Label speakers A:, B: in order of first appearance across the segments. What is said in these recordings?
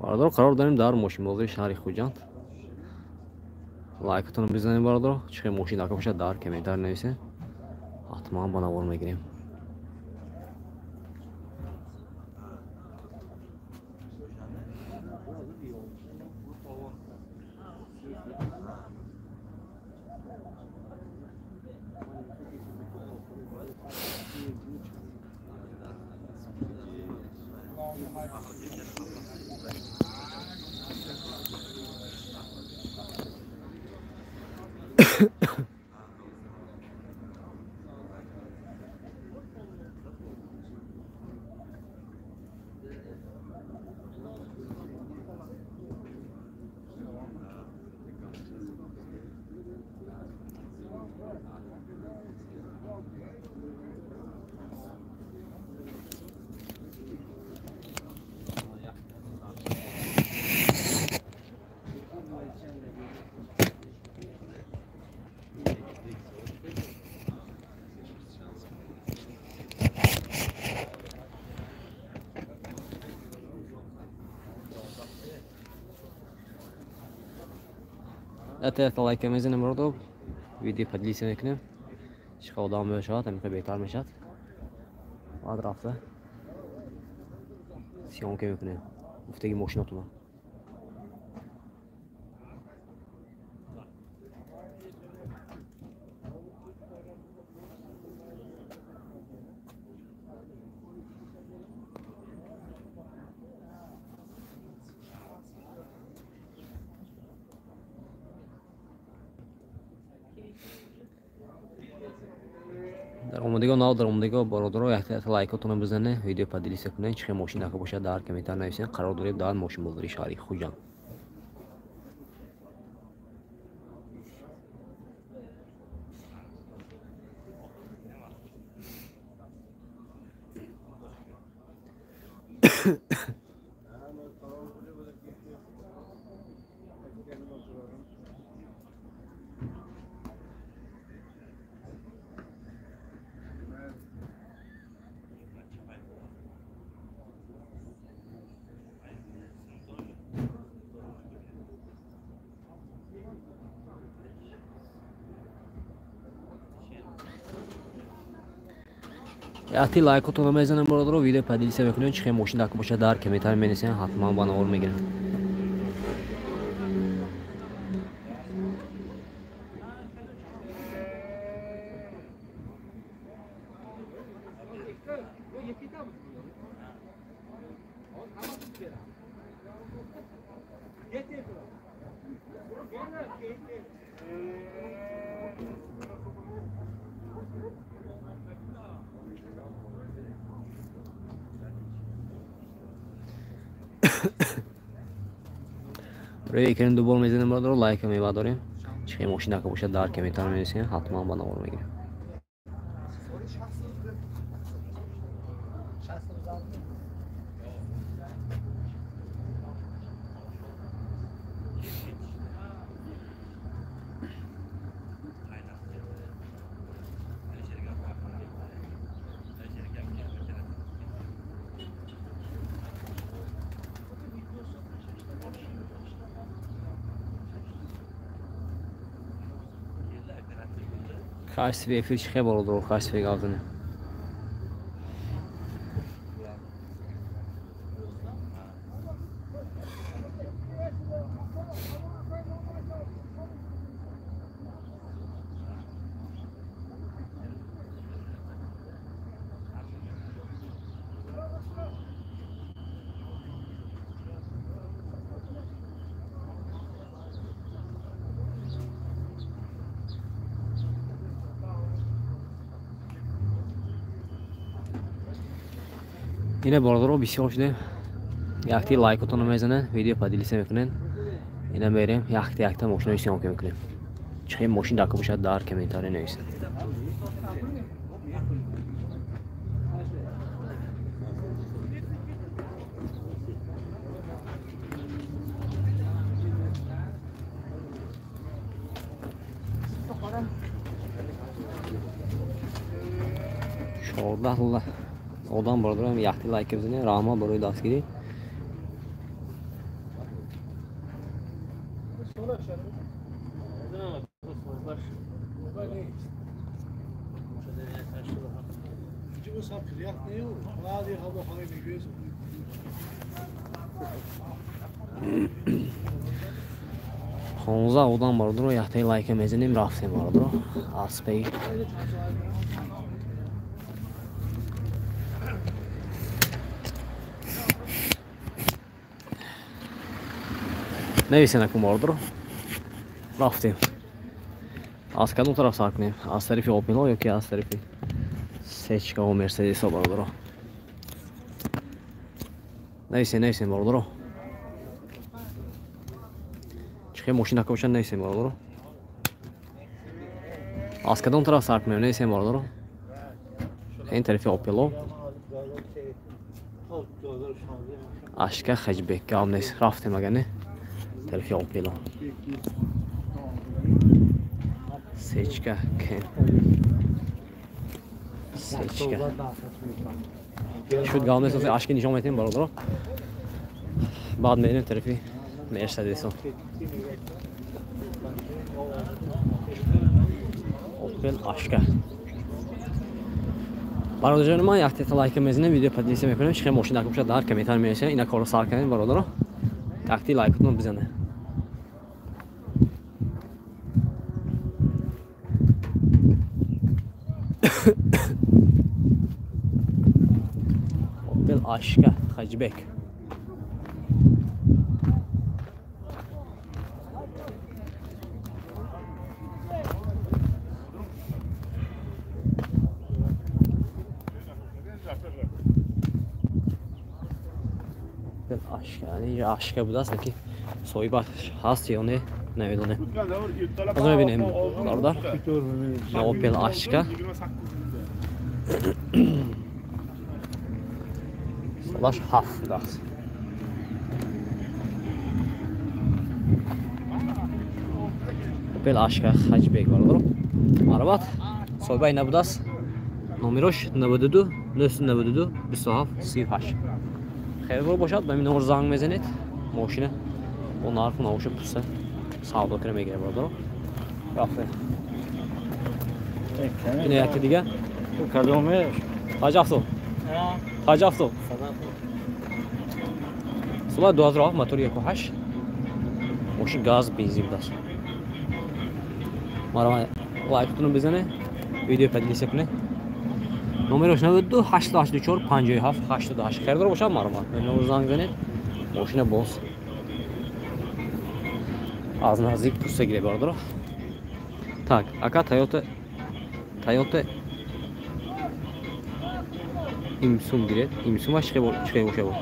A: Бародар, қарор дорем дар мошинбозори шаҳри Хуҷанд. Лайкатонро бизанед, бародар. Чӣ хел мошин дака бошад, дар комментар нависед. Ҳатман ба навор мегирем. Это лайка мезанем, бародар, видео поделиться мекунем. Чӣ хел одам мешавад, ҳамин хел беҳтар мешавад. Баъд рафта съёмка мекунем гуфтаги мошинотона. Даромадиго нав даромадиго, бародаро, якта лайкотонро бизанед, видео поделиться кунед, чӣ хел мошин дака бошад, дар комментар нависед. Қарор дорем дар мошинбозори шаҳри Хуҷанд. Яхти лайкотонро мезанем, бародаро, видео поделиться мекунем, чӣ хел мошин дака бошад, дар комментар менависем, ҳатман ба навор мегирем. Рӯи экран дубор мезанем, бародаро, лайка мебардорем. Чӣ хел мошин дака бошад, дар комментар менависем, ҳатман ба навор мегирем. Качестве эфир чӣ хел, бародаро, качестве гап занем. Ина, бародаро, бисёр шудем. Якти лайкотонро мезанед, видео поделиться мекунед. Ина мерем, якта якта мошинои съёмка мекунем. Чӣ хел мошин дака бошад, дар комментария нависед. 14 одам, бародарам, яхти лайка бизанед. Раҳмат барои дастгирӣ. Понздаҳ одам бародаро, яктаи лайка мезанем, рафтем бародаро. Аспей нависен акун бародаро, рафтем. Аз кадом тараф сар кунем? Аз тарафи Опело ё ки аз тарафи Сечкао Мерседесо бародаро? Нависен, нависен бародаро. Чихе мошина кошан, нависен бародаро. Аз кадом тараф сар кунем? Нависен бародаро. Ин тарафи Опело. Ашка хеҷбек гап нест. Рафтем агар не. Тарафи Опело. Сечка кен. Сечка. Шуд гап нест, ашки нишон метем бародаро. Баъд мерем тарафи Мерседесо. Опел Ашка. Бародарҷони ман, якта лайка мезанем, видео поделиться мекунем. Чихе мошина кушад дар комментар менависем. Ина корро сар кардем бародаро. Якти лайкатон бизане. Опел Ашка хеҷбек. Ашка, ашка будааст, лекин соҳибаш ҳаст ё не, намедонем. Ҳозир мебинем бародар. Опел Ашка. Солаш 7 будааст. Опел Ашка хеҷбек бародаро. Марҳабат. Соҳибаи набудааст. Номерош 92 992 27 38. Хеле бошад, ба ин номер занг мезанед. Мошина бо нарху навоша пуста савдо кара мегирад бародаро. Рафтем. Ина яке дига.
B: Кадоме?
A: Ҳаҷафто. Ҳаҷафто. Сола 2007 мотор 1.8. Мошин газ бензин будааст. Марҳамат, лайкатонро бизане, видео поделиться кунед. Номерош 92 884 57 88. Харидор бошад, марҳамат. Номер занг занед. Мошина боз аз наздик пуста гиред бародаро. Так, ака Toyota Имсум гиред. Имсумаш чихе боша бо?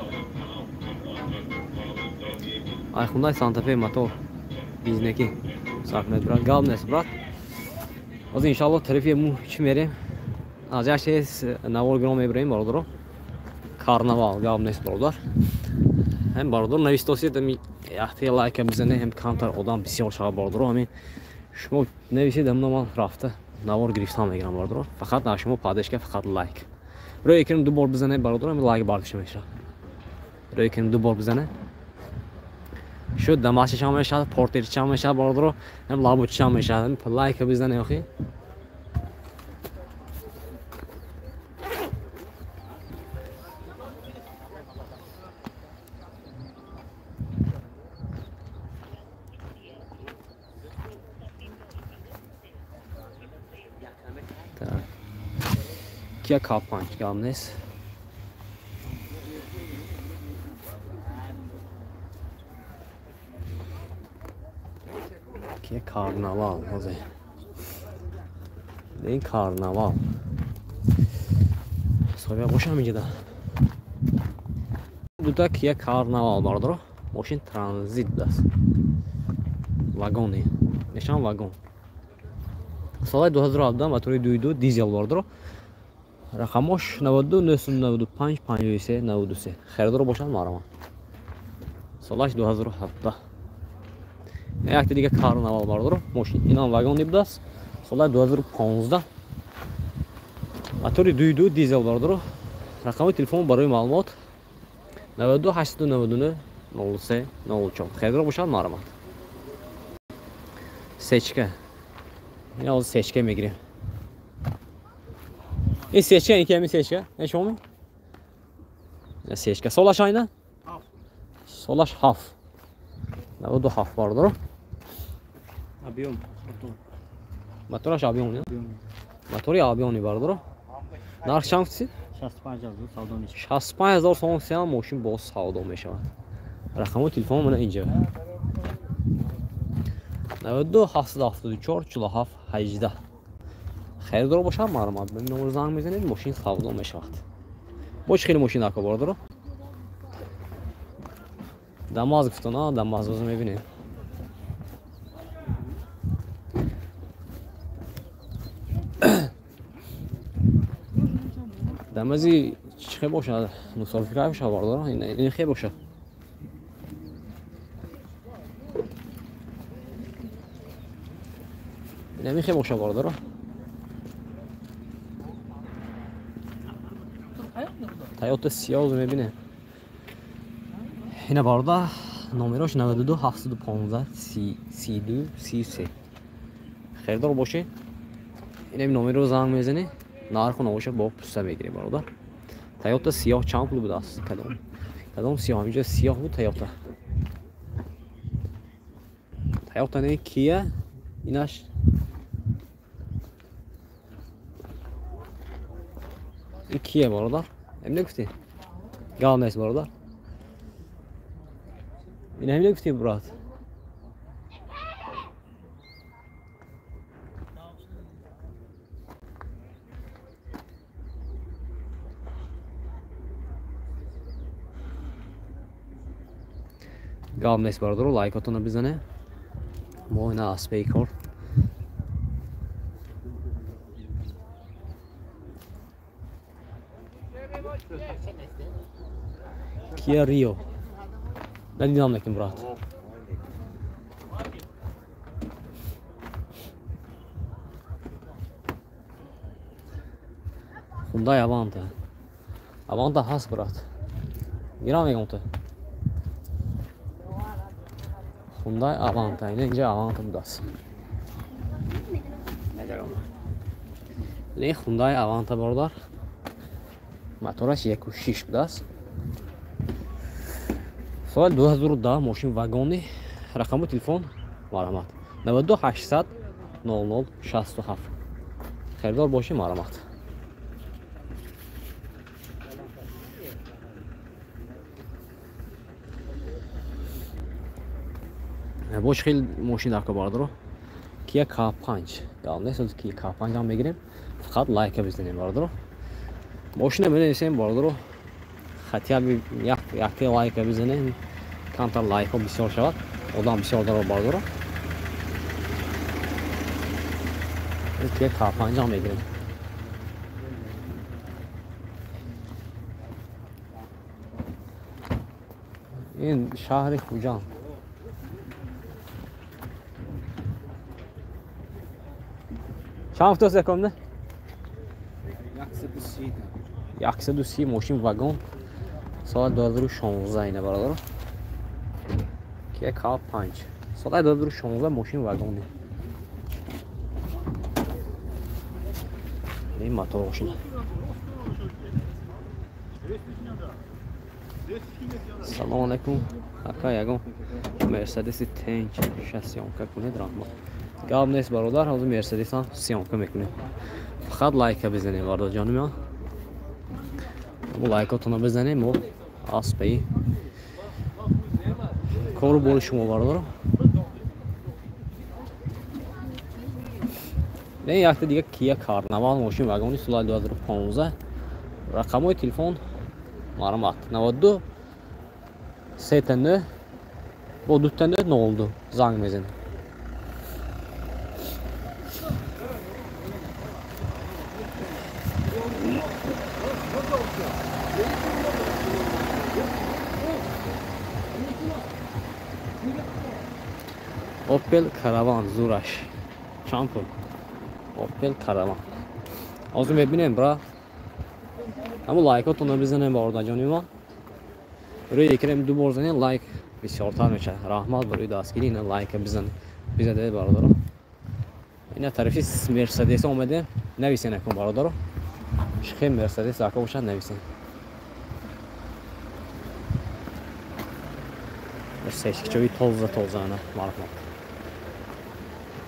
A: Ай Хундай Санта Фе мотор бензинеки сар кунед брат. Гап нест брат. Ҳозир иншалло тарафи му чӣ мерем? Аз як чиз навор гиром мебарем бародаро. Карнавал гап нест бародар. Ҳам бародар навистосед, ами яхте лайка бизане, ҳам камтар одам бисёр шава бародаро. Ҳамин шумо нависед, ҳамна ман рафта навор гирифтан мегирам бародаро. Фақат аз шумо поддержка, фақат лайк. Рӯи экран ду бор бизане бародаро, ҳамин лайк бардошта мешавад. Рӯи экран ду бор бизане. Шуд дамашчам мешавад, портерчам мешавад бародаро, ҳам лабуччам мешавад. Ҳамин лайка бизане охи. Kia K5 гап нест. Kia Карнавал ҳозир. Ин Карнавал. Соҳиба бошам инҷода. Дута Kia Карнавал бародаро. Мошин транзит будааст. Вагони. Нешан вагон. Соли 2017 мотори 2.2 дизел бародаро. Рақамош 92 995 53 93. Харидор бошад, марҳамат. Солаш 2017. Якта дига Карнавал бародаро. Мошин инам вагони будааст. Соли 2015. Мотори 2.2 дизел бародаро. Рақами телефон барои маълумот 92 899 03 04. Харидор бошад, марҳамат. Сечка. Ина ҳозир сечка мегирем. Ин сечка, ин ками сечка? Ин шумо? Сечка. Солаш айна? Солаш 7. 97 бародаро.
B: Объем.
A: Мотораш объем, не? Мотори объемни бародаро. Нарх чанд гуфтӣ?
B: 65 000 савдо мешавад.
A: 65 000 сомон сеам мошин боз савдо мешавад. Рақами телефон мана инҷа. 92 774 47 18. Харидор бошад марҳамат, ба номер занг мезанед, мошин савдо мешавад. Бо чӣ хеле мошин ако бародаро? Дамаз гуфтана, Дамаз боз мебинем. Дамази чӣ хел бошад? Мусофиркай бошад бародаро? Ин хел бошад. Ин хел бошад бародаро. Тойота Сиоз мебинем. Ина бародар номерош 92 715 32 33. Харидор бошед, ин номерро занг мезанед, нарху навоша бо пуста мегирем бародар. Тойота сиёҳ чанд пул будааст? Кадом сиёҳ? Инҷо сиёҳ буд Тойота. Тойота не, Kia инаш ин Kia бародар. Ҳамин нагуфтӣ? Гап нест бародар. Ин ҳамин нагуфтӣ брат? Гап нест бародаро, лайкотонро бизане. Мо ина аспаи кор. Kia Rio. Надидам лекин брат. Hyundai Avanta. Avanta ҳаст брат. Гирам мегам ту. Hyundai Avanta. Ина инҷа Avanta будааст. Ин Hyundai Avanta бародар. Мотораш 1.6 будааст. Соли 2010 мошин вагони. Рақами телефон марҳамат 92 800 00 67. Харидор бошед марҳамат. Бош хел мошин дар бародаро. Kia K5. Гап нест, Kia K5 ҳам мегирем. Фақат лайка бизанем бародаро. Мошина менависем бародаро. Хотя бы якте лайка бизанем, камтар лайкҳо бисёр шавад, одам бисёр даро бародаро. Kia K5 ҳам мегирем. Ин шаҳри Хуҷанд. Чанд футост якомда? 130 мошин вагон. Соли 2016 ина бародаро. Kia K5. Соли 2016 мошин вагони. Ин мотор мошин. Салом алейкум. Ака ягон Мерседеси Тенч 6 съёмка кунед раҳмат. Гап нест бародар, ҳозир Мерседесам съёмка мекунем. Фақат лайка бизанем бародар ҷони ман. Лайкотонро бизанем, мо аспаи кору бори шумо бародаро. Не якта дига Kia Carnival мошин вагони соли 2015. Рақамҳои телефон марҳамат 92 39 бо 29 02 занг мезанед. Opel Caravan зураш. Чанд пул? Opel Caravan. Ҳозир мебинем бра. Ҳамон лайкотонро бизанем бародарҷони ман. Рӯи экран ду бор занем лайк бисёртар мешавад. Раҳмат барои дастгирӣ, ина лайка бизанед. Бизанед бародаро. Ина тарафи Мерседес омадем. Нависен акун бародаро. Чихе Мерседес ака бошад нависен. Сечкичои тоза тоза ана марҳамат.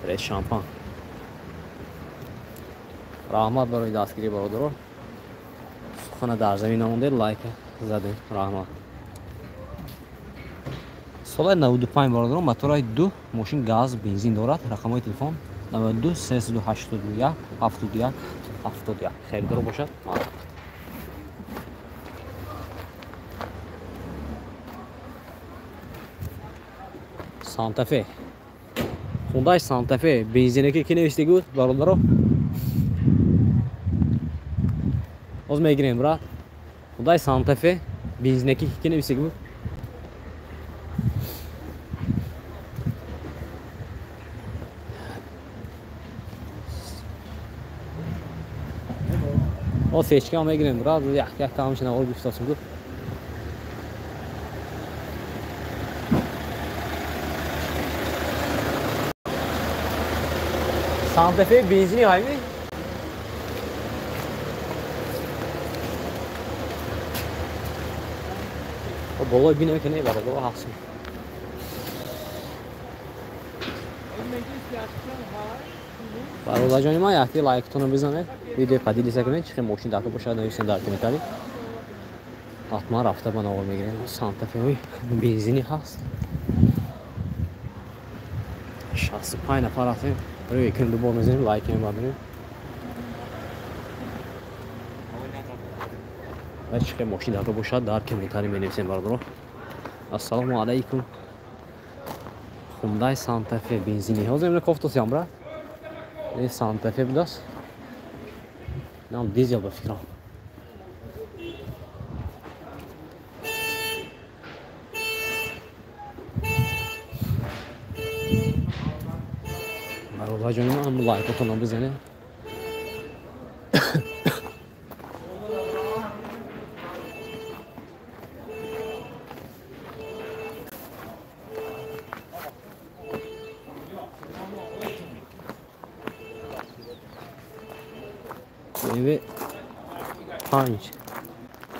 A: Ред шампан. Раҳмат барои дастгирӣ бародаро. Сухана дар замин намонде, лайк задем. Раҳмат. Соли 95 бародаро, мотораи 2, мошин газ, бензин дорад. Рақамҳои телефон 92 381 71 71. Харидор бошад. Марҳамат. Санта-Фе. Хундай Санта-Фе бензинаки ки навиштаги буд бародаро. Оз мегирем брат. Хундай Санта-Фе бензинаки ки навиштаги буд. Оз сечка мегирем брат. Як як тамоши навор гуфтасум гуфт. Санта-Фе бензини ҳайми? Болой бинем ки не бародаро ҳастм. Бародарҷони ман якти лайктонро бизанед, видео поделиться кунед, чихе мошин дака бошад нависен дар комментарий. Ҳатман рафта ба навор мегирем. Санта-Фе бензини ҳаст. 65 нафар ҳастем. Рӯи экран дубор мезанем, лайк мебардорем. Ва чихе мошин дака бошад дар комментарий менависем бародаро. Ассалому алайкум. Хундай Санта-Фе бензини. Ҳозир имна кофтосиям брат. Ин Санта-Фе будааст. Инам дизел ба фикрам. Бародарҷони ман лайкотонро бизанед. BMW 5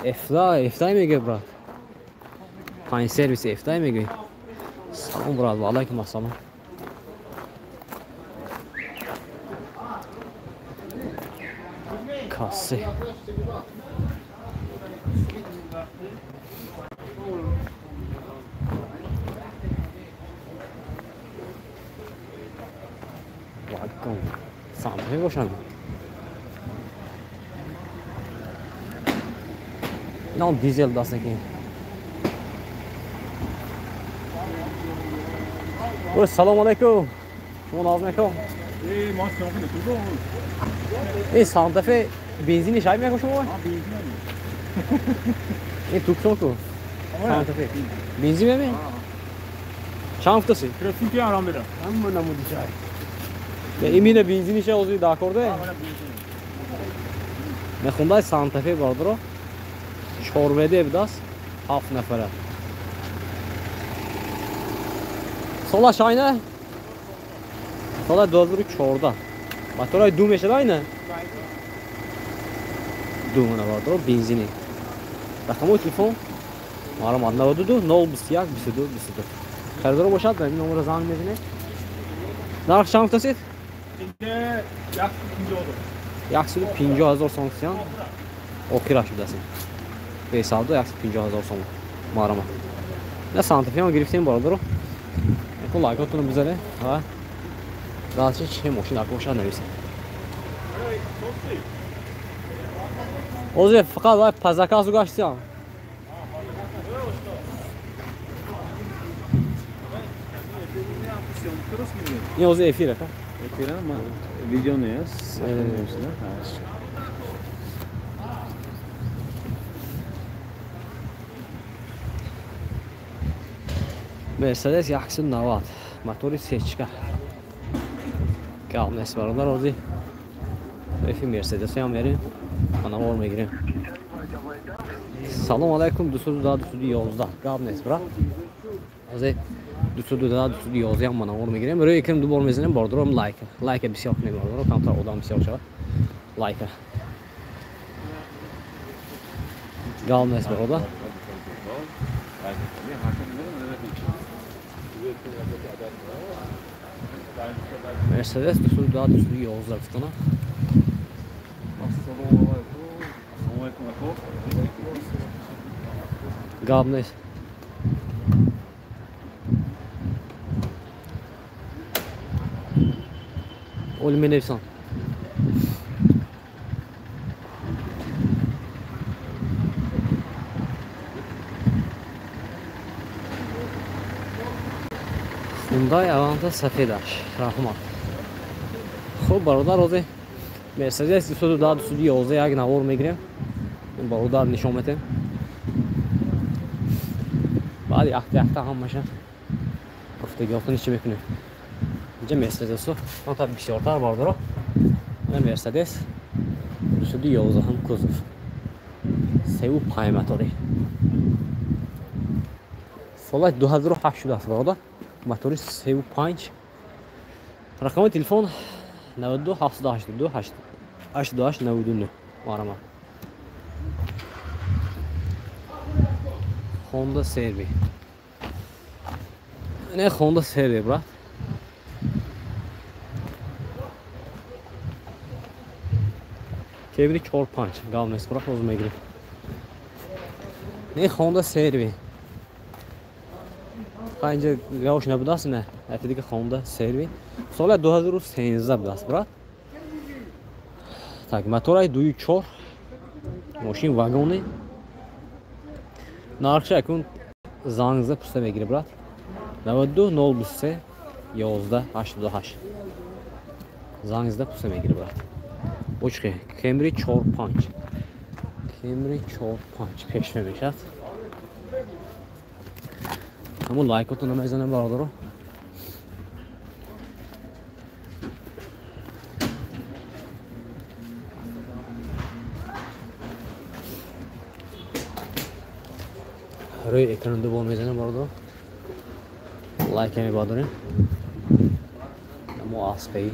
A: F F мегӯяд брат. 5 сервис F мегӯяд. Салом брат, ва алайкум ассалом. Кассе. Вагон. Санта-Фе бошад. Инам дизел дастаки. Салом алайкум. Шумо наз мекун? Ин Санта-Фе бензини шай мекун шумо? Ин туксон ку? Санта-Фе. Бензин меми? Чанд гуфтаси? Имина бензини шай озуи дакорде? Мехундай Санта-Фе бародаро. 4 будааст, 7 нафара. Сола шайна? Сола 2014. Мотораи ду мешава айна? Ду мана бародаро бензини. Рақамҳои телефон маълумот 92 021 22 22. Харидоро бошад, ба ин номера занг мезанед. Нарх чанд гуфтасед? 150 ҳазор сом гуфтиян. Охираш будааст. Бесавдо 150 ҳазор сом. Маълумот. На Санта-Фе гирифтем бародаро. Яку лайкотонро бизанед ва дальше чӣ мошин ака бошад нависед. Ҳозир фақат вай по заказу гаштиям. Ин ҳозир эфир ака.
C: Эфир ама видео нест.
A: Мерседес 190 мотори сечка. Гап нест бародар, ҳозир эфи Мерседесам мерем, навор мегирем. Салом алайкум, 210 211. Гап нест брат. Ҳозир 212 211 ҳам навор мегирем. Рӯи экран ду бор мезанем, бародарам лайк. Лайка бисёр кунем, бародарам, камтар одам бисёр шавад. Лайка. Гал нест, бародар. Мерседес 212 211 гуфтана. Гап нест. Оли менависан. Хундай Аванта сафедаш. Раҳмат. Хуб, бародар, ҳозир Мерседес 212 211 як навор мегирем. Бародар нишон метем. Баъд якта якта ҳамаша гуфтагиҳотон чӣ мекунем. Инҷа Мерседесо та бисёртар бародаро. Мерседес 211 ҳам кузов. 3.5 мотори. Соли 2008 шудааст, бародар. Мотори 3.5. Рақами телефон 92 782 88 99. Марҳамат. Honda CR-V. Не Honda CR-V, брат. Кемри 4-5. Гав нест, брат, ҳозир мегирем. Не Honda CR-V. Ха инҷа гавш набудааст, не. Яке дига Honda CR-V. Соли 2013 будааст, брат. Так, моторай 2.4. Мошин вагони. Нархша акун занг зада пурса мегирӣ, брат. 92 023 11 88. Занг зада пурса мегирӣ, брат. Очхе, Camry 4.5. Camry 4.5 пеш мешавад. Ҳамон лайкотон намезанем, бародаро. Рӯи экран ду бор мезанем, бародаро. Лайк мебардорем. Намо аспаи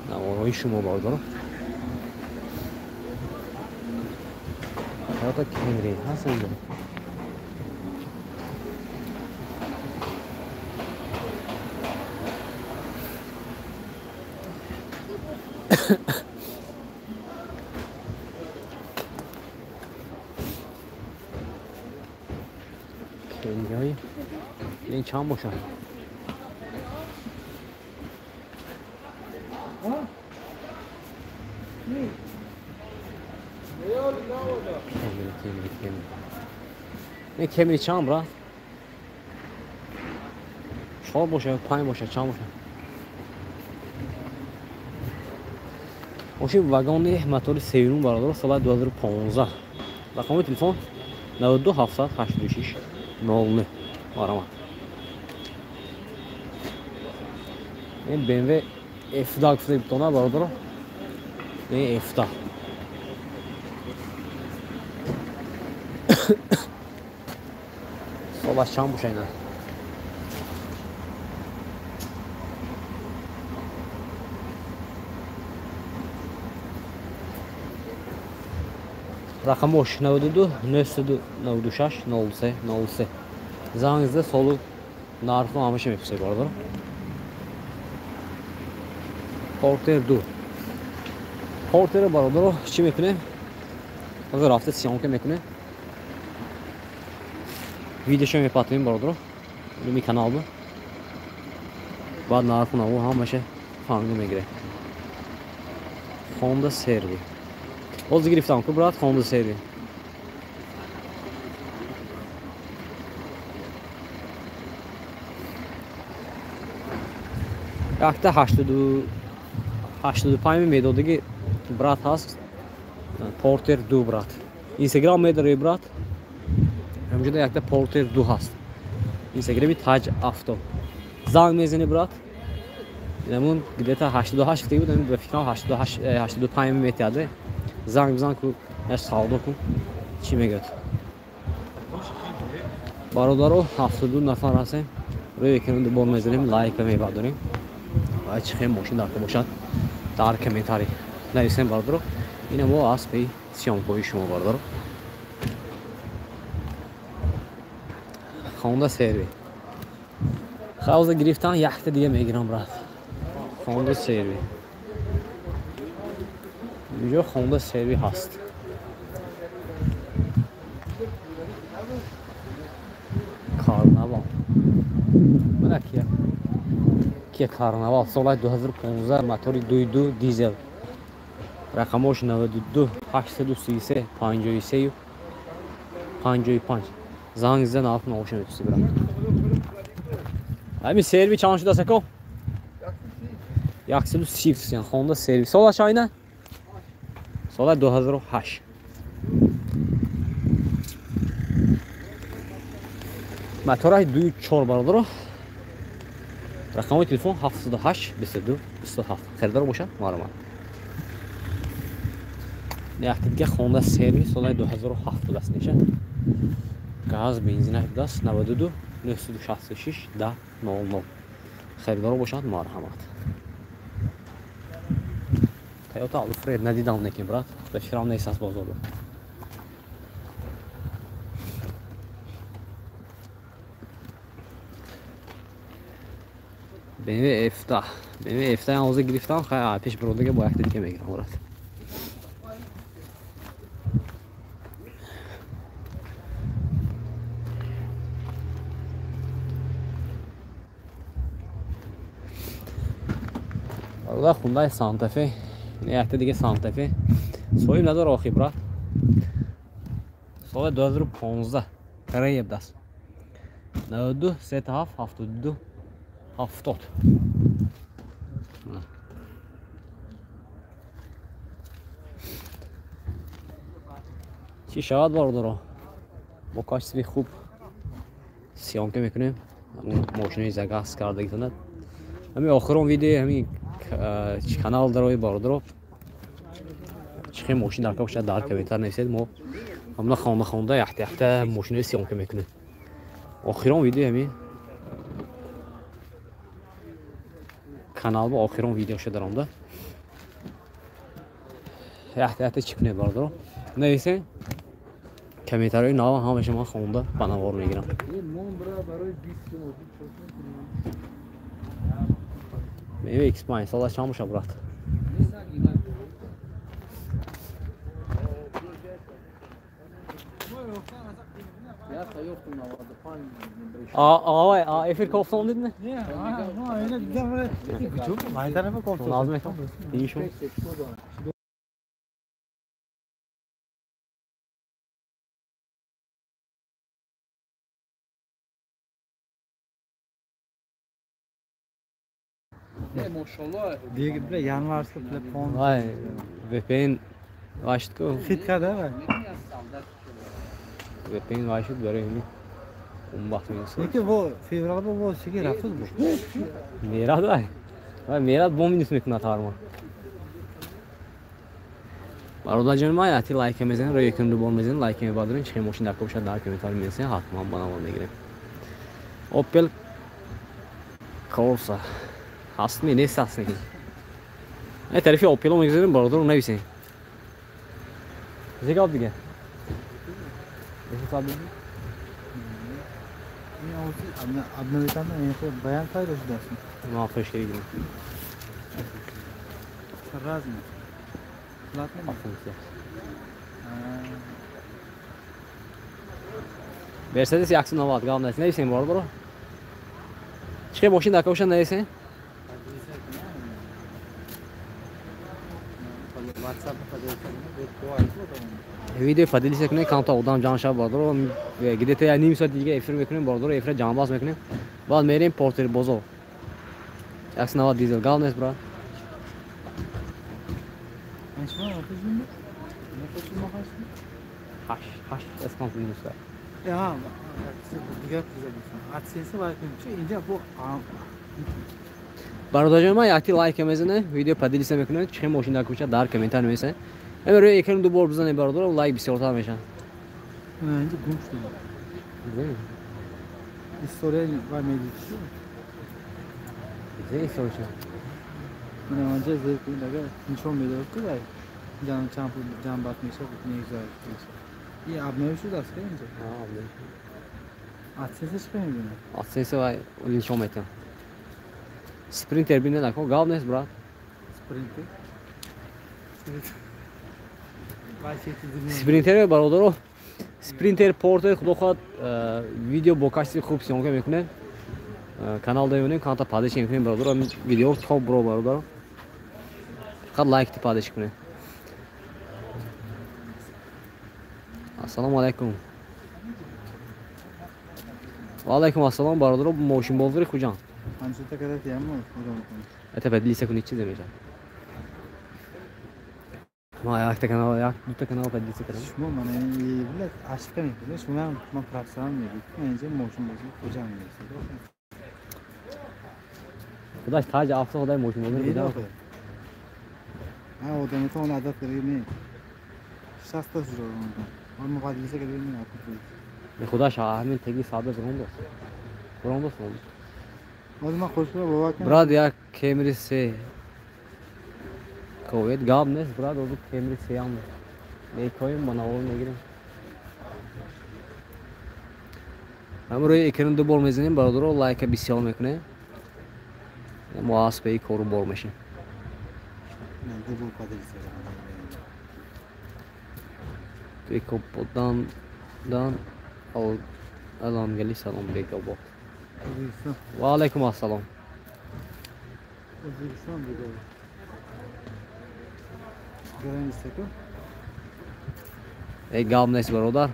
A: наворҳои шумо, бародаро. Toyota Camry ҳаст инҷо. Camryҳои ин чанд бошад? Camry. Не Camry чанд, брат? 4 бошад, 5 бошад, чанд бошад? Мошин вагони мотори 3.5, бародаро, соли 2015. Рақами телефон 92 786 09. Марҳамат. Ин BMW F10 гуфта бутона, бародаро. Не F10. Солаш чанд боша ина? Рақамош 92 996 03 03. Занг зада солу нарху ҳамаша мепурсед, бародаро. Портер 2. Портерро, бародаро, чӣ мекунем? Ҳозир рафта съёмка мекунем. Видеошо мепатоем, бародаро. Рӯи канал бу. Баъд нарху наву ҳамаша фаҳмида мегирем. Honda CR-V. Ҳозир гирифтам ку, брат, Honda CR-V. Якта 85 медодиги брат ҳаст. Портер 2, брат. Инстаграм медари, брат. Ҳамҷода якта Портер 2 ҳаст. Инстаграми Таҷ Авто. Занг мезани, брат. Намун где-то 88 гуфта буд, ба фикрам 88 85 метиҳад. Занг бизан ку, яш савдо кун. Чӣ мегӯяд? Бародаро, 72 нафар ҳастем. Рӯи экран дубор мезанем, лайка мебардорем. Ва чӣ хел мошин дар бошад, дар комментарий нависем бародаро. Ина мо аз пей съёмкаҳои шумо бародаро. Хонда серви. Хавза гирифтан якта дига мегирам брат. Хонда серви. Инҷо хонда серви ҳаст. Карнавал. Мана Кия. Кия Карнавал соли 2015 мотори 2.2 дизел. Рақамош 92 833 53 55. Занг зада нарх наоши метуси брат. Ҳамин серви чанд шудааст ако? 130 сен Honda серви. Солаш айна? Соли 2008. Мотораш 2.4 бародаро. Рақами телефон 708 22 27. Харидор бошад, марҳамат. Якта дига Honda серви соли 2007 будааст неша. Газ бензинаш будааст 92 966 10 00. Харидор бошад, марҳамат. Toyota Alfred надидам некин брат. Ба фикрам нест аз бозорда. BMW F10. BMW F10 ҳозир гирифтам, хай пеш биродага бо якта дига мегирам брат. Бародар, Hyundai Santa Fe. Якта дига Santa Fe. Соҳиб надора охи брат. Соли 2015 Корея будааст. 92 37 72 70. Чӣ шавад бародаро? Бо качестви хуб съёмка мекунем. Мошинои загаз кардагитонад. Ҳамин охирон видеои ҳамин канал дарои бародаро. Чӣ хел мошин дар бошад, дар комментар нависед. Мо ҳамна хонда хонда якта якта мошинои съёмка мекунем. Охирон видеои ҳамин канал бо охирон видеоша даромда. Якта якта чӣ кунед бародаро? Нависед. Комментарҳои нав ҳамаша ман хонда ба навор мегирам. BMW X5 солаш чанд бошад брат? А эфир кофтон дидми?
D: Дига бля январский телефон.
A: Вай, VPN вашт ку.
D: Хит када вай.
A: VPN вашт барои ҳамин умбахт минус.
D: Леки во феврал бо чиги рафт бу.
A: Мерад вай. Вай мерад бо минус мекунад ҳар моҳ. Бародарҷони ман, яти лайка мезанем, рӯи экран дубор мезанем, лайка мебардорем, чӣ хел мошин дар бошад дар комментар менависем, ҳатман ба навор мегирем. Opel Corsa ҳастми нест ҳастми. Ай тарафи Opel мегузарем, бародаро нависем. Зигап дига.
D: Баян пайдо шудааст.
A: Ман фрешкари гирем.
D: Разный. Платный?
A: Функция. Мерседес 190 гап нест. Нависем бародаро. Чӣ хел мошин дар бошад нависем? Видео поделиться кунед, камта одам ҷамъ шавад бародаро. Где-то я ним соат дига эфир мекунем бародаро, эфира ҷамъбаст мекунем. Баъд мерем Портер бозор. 190 дизел гап нест брат. Ҳашт эскант минус.
D: Я, дигар AdSense лайк инҷа бо
A: бародарҷон ман якти лайка мезанем, видео поделиться мекунем, чӣ хел мошин дар кӯча дар комментар нависем. Ҳамин рӯи экран ду бор бизанем бародаро, лайк бисёртар мешавад.
D: Инҷа гум шуд. История ва медид.
A: Зе история?
D: Мана анҷа зер кунед, агар нишон медод ку вай ҷам чанд пул ҷамъбат мешавад, мегузарад. И обновӣ шудааст ка инҷа?
A: Ҳа, обновӣ шуд.
D: AdSense чӣ мебинад?
A: AdSense вай нишон метиҳам. Спринтер бинед, ако гап нест, брат.
D: Спринтер?
A: Спринтер бародаро, Спринтер Портер худо хоҳад видео бо качестви хуб съёмка мекунем. Канал да мебинем, каналта подписчик мекунем бародаро. Видео топ бро бародаро. Фақат лайк ти подписчик кунед. Ассалому алайкум. Ва алайкум ассалом бародаро, мошинбозори Хуҷанд.
D: Ҳамшита када тияммо худо мекунад.
A: Это поделиться кунед чизе мешавад. Ма якта канал, як дута канал поделиться кардам.
D: Шумо мана блядь, ошибка мекунед. Шумо ман профессионал мегӯед. Ман инҷа мошинбозори Хуҷанд мегӯед.
A: Худаш таҷ афто худай мошинбозори Хуҷанд.
D: Ҳа, одамото он адат карда не. 60 та шуд. Он муқаддиса карда не.
A: Худаш ҳамин теги сада бирондост. Бирондост.
D: Ҳозир ман хушро бовар кунам.
A: Брат, як Кемри 3 ковед гап нест, брат, ҳозир Кемри 3 ам мекоем, ба навор мегирем. Ҳамин рӯи экран ду бор мезанем, бародаро, лайка бисёр мекунем. Мо аспаи кору бор мешем.
D: Ду бор поделиться.
A: Бекободан дан алангали салом Бекобод. Ва алайкум ассалом.
D: O'zbekiston Бекобод. Граница-ку?
A: Эй, гап нест, бародар.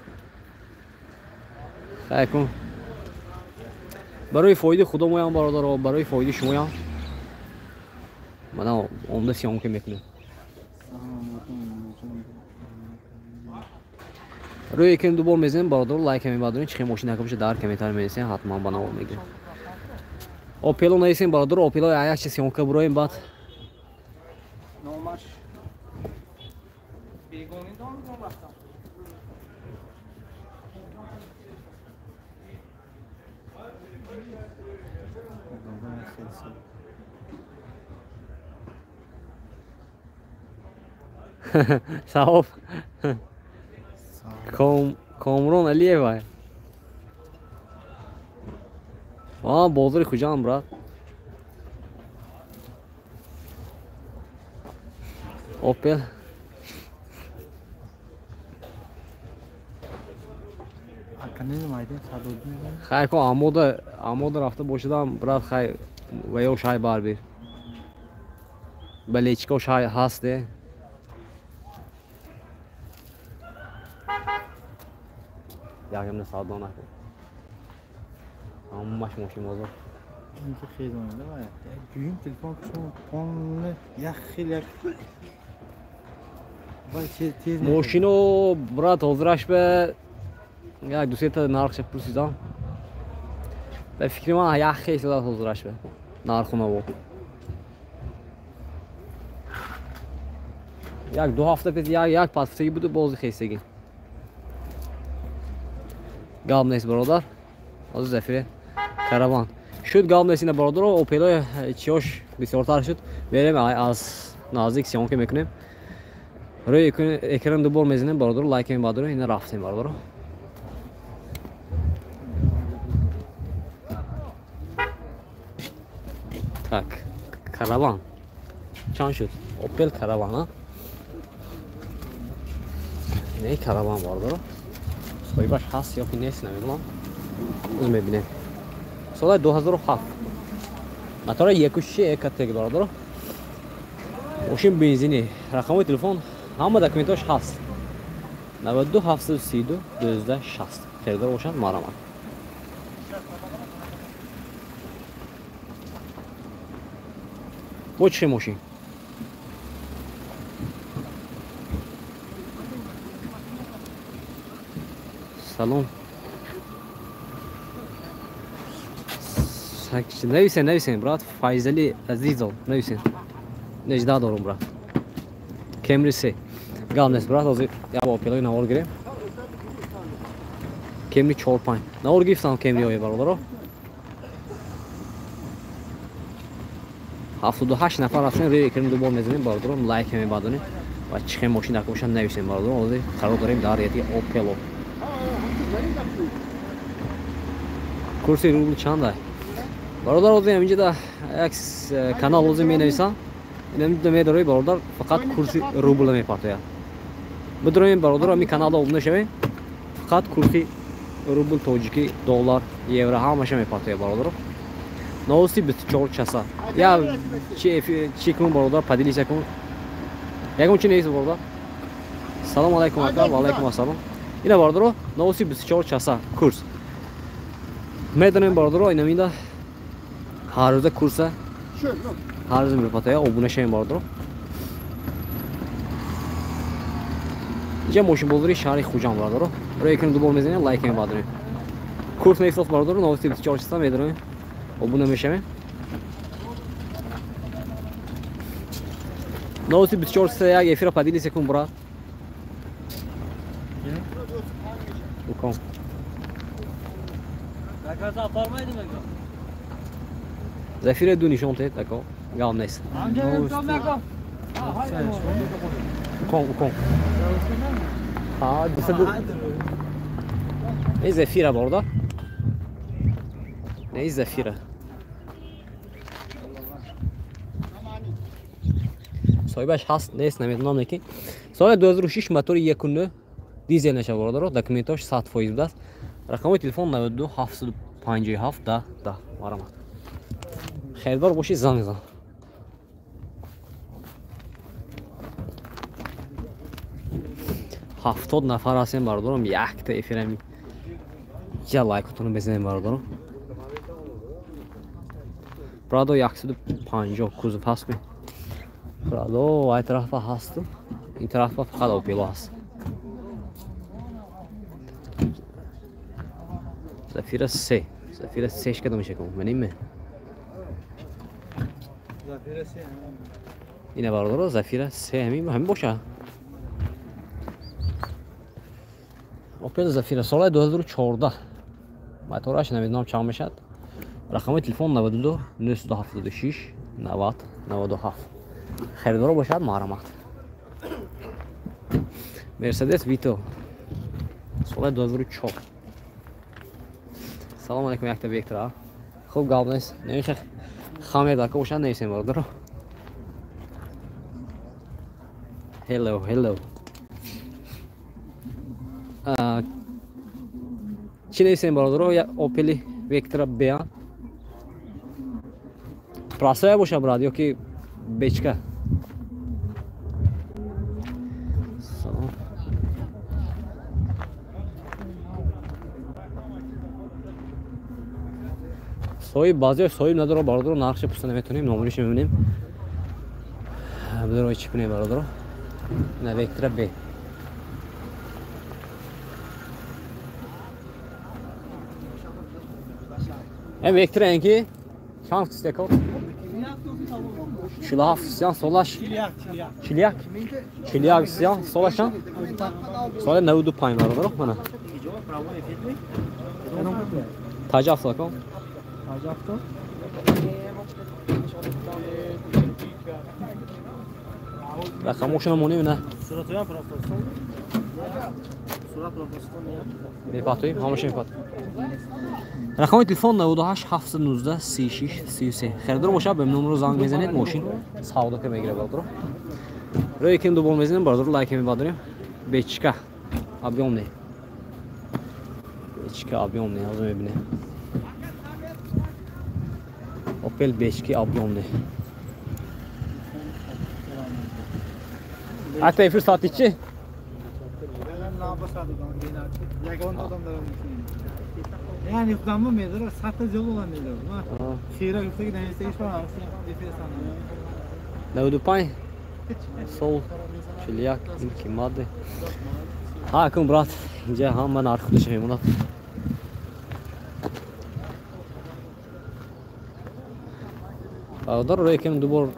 A: Хайр кун. Барои фоидаи худомоям, бародаро, барои фоидаи шумоям. Мана омда съёмка мекунем. Рӯи экран ду бор мезанем, бародаро, лайка мебардорем, чӣ хел мошин нака боша дар комментарий менависем, ҳатман ба навор мегирем. Опело нависем, бародаро, Опело як чи съёмка буроем, баъд
B: номаш бегони дом рафтам.
A: Савоб. Комрон Алиева. А, бозори Хуҷанд, брат. Опел. Хай ко амода, амода рафта бошадам, брат, хай ва ё шай барбир. Балечко шай ҳасте. Ягам савдо накун. Ҳамаш мошинбозор.
D: Инки хезонда ва дуюм телефон шумо полный як хел як вай тез
A: мошино, брат, ҳозираш ба як ду сета нархша пурсидам. Ба фикри ман як хел шудааст ҳозираш ба нарху наво. Як ду ҳафта пеш як пасфтагӣ буду бози хестагӣ. Гап нест, бародар. Ҳозир Зафире караван шуд, гап нест ина бародаро, Опело чиёш бисёртар шуд. Мерем аз наздик съёмка мекунем. Рӯи экран ду бор мезанем, бародаро, лайк мебардорем, ина рафтем, бародаро. Так, караван чанд шуд? Опел караван, а? Ина караван, бародаро. Соҳибаш ҳаст ё ки нест намедонам. Оз мебинем. Соли 2007. Мотора 1.6 ЭКТ, бародаро. Мошин бензинӣ, рақамҳои телефон, ҳама документҳош ҳаст. 92 732 12 60. Харидор бошанд, марҳамат. Бо чӣ мошин? Салом. Нависен, нависен, брат. Файзали Азизов, нависен. Нежда дорум, брат. Кемри 3. Гап нест, брат. Ҳозир як Опелои навор гирем. Кемри 4-5. Навор гирифтам Кемриҳое, бародаро. 78 нафар ҳастем, рӯи экран ду бор мезанем бародарон, лайк мебадонем ва чӣ хел мошин дака бошад нависем бародарон. Ҳозир қарор дорем дар ряди Опело. Курси рубл чанд? Бародар, ҳозир ҳаминҷа да як канал ҳозир менависам. Инаминҷа медорӣ бародар, фақат курси рубл мепартояд. Бидроем бародар, ҳамин каналда обуна шавем. Фақат курси рубл, тоҷикӣ, доллар, евро ҳамаша мепартояд бародар. Новости 24 часа. Я чи кун бародар, поделися кун. Ягон чи нест бародар. Салом алайкум ака, ва алайкум ассалом. Ина бародаро, новости 24 часа курс. Медонем бародаро, инаминда ҳар рӯза курса, ҳар рӯза мепартояд, обуна шавем бародаро. Инҷа мошинбозори шаҳри Хуҷанд бародаро. Рӯи экран ду бор мезанем, лайк мебардорем. Курс мефирост бародаро, новости 24 часа медонем. Обуна мешавем. Новости 24 часа як эфира поделися кун брат. Укон. Зафира ду нишон тед, ако гап нест. Укон, укон. А, дусаду. Эй Зафира бародар. Эй Зафира. Соҳибаш ҳаст нест намедонам, лекин соли 2006 мотори 1.9 дизел мешавад бародаро, документош 100% будааст. Рақами телефон 92 757 10 10. Марҳамат. Хелдор бошӣ, занг зан. 70 нафар ҳастем бародаром, якта эфирами я лайкотонро безанем бародаром. Прадо 150 кузов ҳаст ми? Прадо ай тарафа ҳасту, ин тарафа фақат Опело ҳаст. Зафира 3, Зафира 3 кадом мешакам? Маним?
D: Зафира 3.
A: Ина бародаро, Зафира 3 ҳамин боша. Опел Зафира соли 2014. Мотораш намедонам чанд мешавад. Рақами телефон 92 976 90 97. Харидоро бошад, марҳамат. Мерседес Вито соли 2004. Салом алейкум, якта Вектора. Хуб гап нест. Намехоҳ хамер дака бошад, нависем бародаро. Hello, hello. Чӣ нависем бародаро? Я Опели Вектора Б. Простая боша брат, ё ки бечка? Салом. Соҳиб баъзеҳо соҳиб надорад бародаро, нархша пурса наметонем, номерашро мебинем. Бидорои чӣ кунем бародаро? На Вектора Б. Эм Вектора энки чанд стекор? 47 сиян солаш. 41. 41 сиян солашан. Соли 95 бародаро, мана. Таҷаф сакон.
D: Таҷафто.
A: Рақамошона монем на.
B: Суратоям профтостон. Сурат профтостон.
A: Мепатоем, ҳамаша мепат. Рақами телефон 98 719 36 33. Харидор бошад, ба номро занг мезанед, мошин савдока мегирад бародаро. Рӯи ким дубор мезанем бародаро, лайк мебардорем. Бечка объёмный. Бечка объёмный, ҳозир мебинем. Опел бечки объёмный. Акта эфир соати чӣ?
D: Yani yıpranma meydan, sahte yol olan meydan. Xira gitse giden iş var,
A: 95 сол 41 ин ки маде. Ҳа, кун брат, инҷа ҳама нарх худаш мемонад. Бародар, рӯи кем ду бор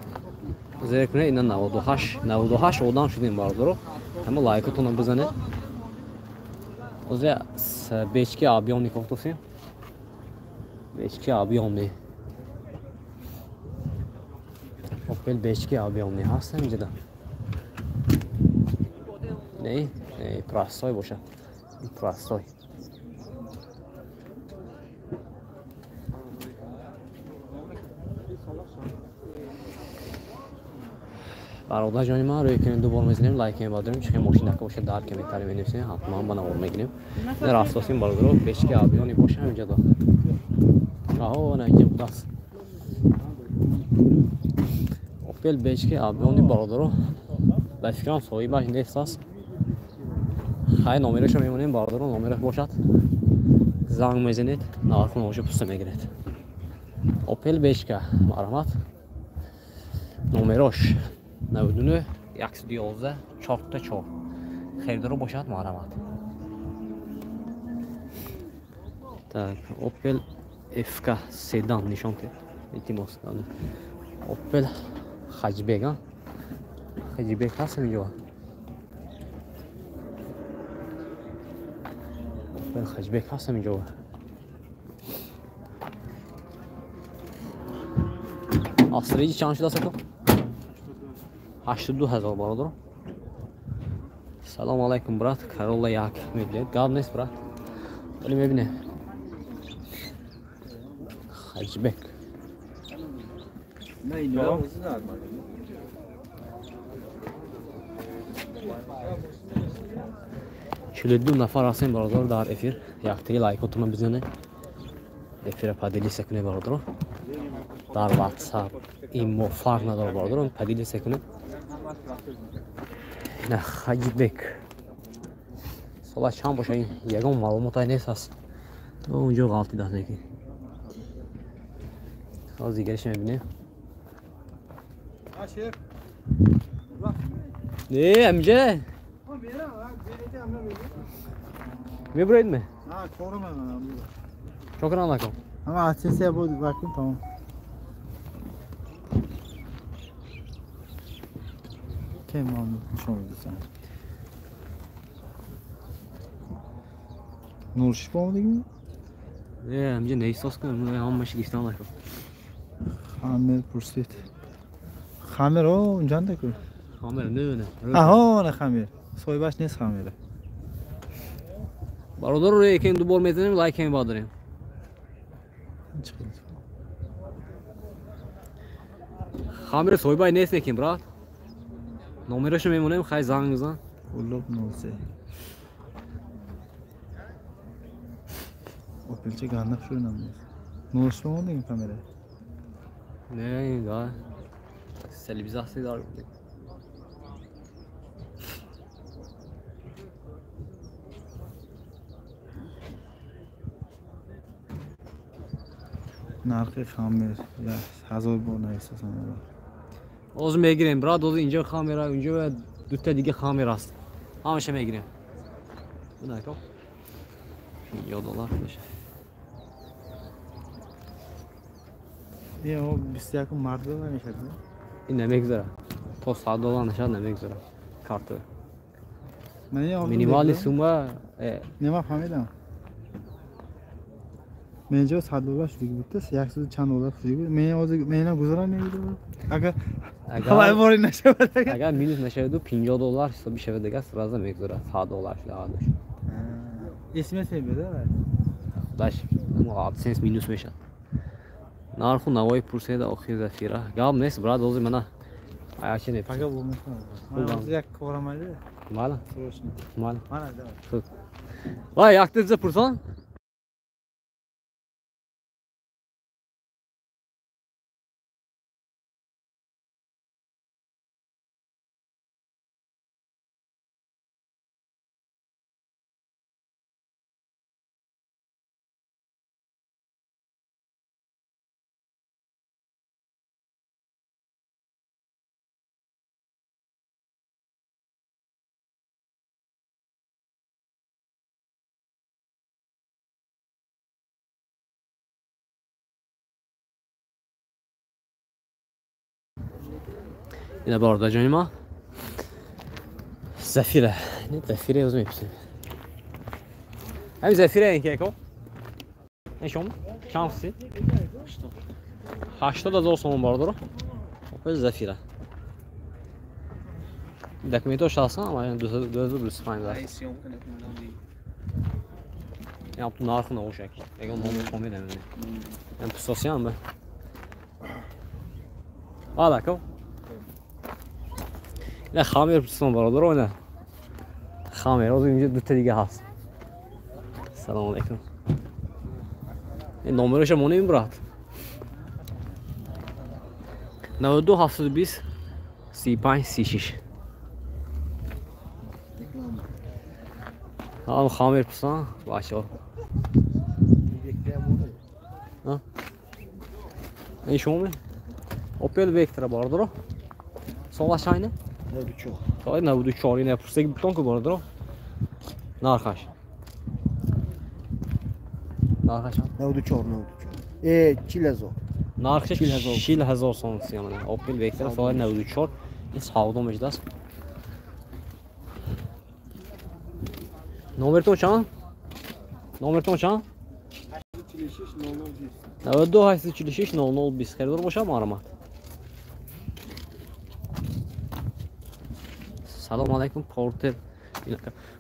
A: зер кунед, ина 98 98 одам шудем бародаро. Ҳама лайкотонро бизанед. Ҳозир бечки объёмный кофтосем. Бечки объёмный. Опел бечки объёмный ҳаст ҳаминҷода. Не, не, простой бошад. Простой. Бародар ҷони ман, рӯй кунем, ду бор мезанем, лайк мебардорем, чихе мошинака бошад, дар комментарий менависем, ҳатман ба навор мегирем. Рафтосим бародаро, бечки объёмный боша ҳаминҷода. Аҳо, на инҷа будааст. Опел бечки объёмный бародаро, ба фикрам соҳибаш нест аст. Хай, номерашо мемонем бародаро, номераш бошад, занг мезанед, нарху навошо пуста мегиред. Опел бечка, марҳамат. Номерош 99 111 4 4. Харидоро бошад, марҳамат. Так, Opel FK седан нишон тед. Илтимос. Opel Hatchback, а? Hatchback ҳаст ҳаминҷо? Opel Hatchback ҳаст ҳаминҷо? Австралияи чанд шудааст ако? 82 ҳазор бародаро. Салом алайкум, брат. Каролла як мебинед. Гап нест, брат. Вале мебинем. Хаҷбек.
C: Не, ино нормально.
A: 42 нафар ҳастем бародар дар эфир. Яктаи лайкотонро бизанед. Эфира поделиться кунед бародаро. Дар WhatsApp, имо фарқ надорад бародаро, поделиться кунед. На Хаҷибек. Сола чанд боша, ин ягон маълумотай нест аст. Онҷо ғалтидааст неки. Ҳозир дигариш мебинем. Не, ҳаминҷа? Мебуроед ме? Чо кунам накун?
D: Ама асесия буд вакун тамом. Кем нишон медиҳам. Нуршиш бо омадагӣ?
A: Не, ҳаминҷа неҳсос кунам, ҳамааш гирифтам накун.
D: Хамер пурсид. Хамер о унҷанда ку?
A: Хамер не, не.
D: Аҳо, на хамер. Соҳибаш нест хамера.
A: Бародар, рӯи екем ду бор мезанем, лайк мебардорем. Хамер соҳибай нест некем, брат. Номерашо мемонем, хай занг бизан.
D: Улоб 03. Опелча гандақ шуд нам нест. Нурш бо омадагӣ камера?
A: Не, да. Телевизор дар.
D: Нархи хамер ҳазор бор наистасам.
A: Ҳозир мегирем, брат, ҳозир инҷо хамера, инҷо дута дига хамер аст. Ҳамаша мегирем. Бинако. 50 доллар меша.
D: Не, о 21 март намешад.
A: Ин намегузара. То 100 доллар нашад намегузара. Карта. Минимальный сумма.
D: Не, ман фаҳмидам. Менҷо 100 доллар шудагӣ буд, 100 чанд доллар шудагӣ буд. Мен ҳозир мена гузарам мегирам. Агар ҳавай бори нашавад,
A: агар минус нашаваду 50 доллар ҳисоби шавад, дигар сразу мегузарад 100 доллар шуда.
D: СМС мебида?
A: Худаш AdSense минус мешавад. Нарху навои пурседа охир зафира. Гап нест, брат, ҳозир мана аячи не.
D: Пага бо мехонам. Ман ҳозир як корам айда.
A: Мала.
D: Срочно.
A: Мала.
D: Мана давай.
A: Вай, якта биза пурсон? Ина бародарҷони ма, Зафира, не, Зафира ёз мепурсем. Ҳамин Зафира ин ки яко? Не, шумо чанд фисид? 80 ҳазор сомон бародаро. Опел Зафира. Документош ҳастан, ама 2025 аст. Ям ту нарху наошак. Ягон номер фамилия намедонем. Ям пусосиам бе. Алако. Ина хамер пусон бародаро ина. Хамер, ҳозир инҷо дута дига ҳаст. Салом алейкум. Ин номероша монем брат. 92 720 35 36. Ҳам хамер пусан бачаҳо. Ин шумо ме? Опел Vectra бародаро. Солаш айне?
B: 94.
A: Соли 94 ина пурсаги бутон ку бародаро. Нархаш. Нархаш
B: 94 94. 40000.
A: Нархаш 40000 сом сиямана. Opel Vectra соли 94 ин савдо мешудааст. Номертон чанд? Номертон чанд?
D: 46 0020.
A: 92 846 0020. Харидор бошад марҳамат. Салом алейкум, Портер.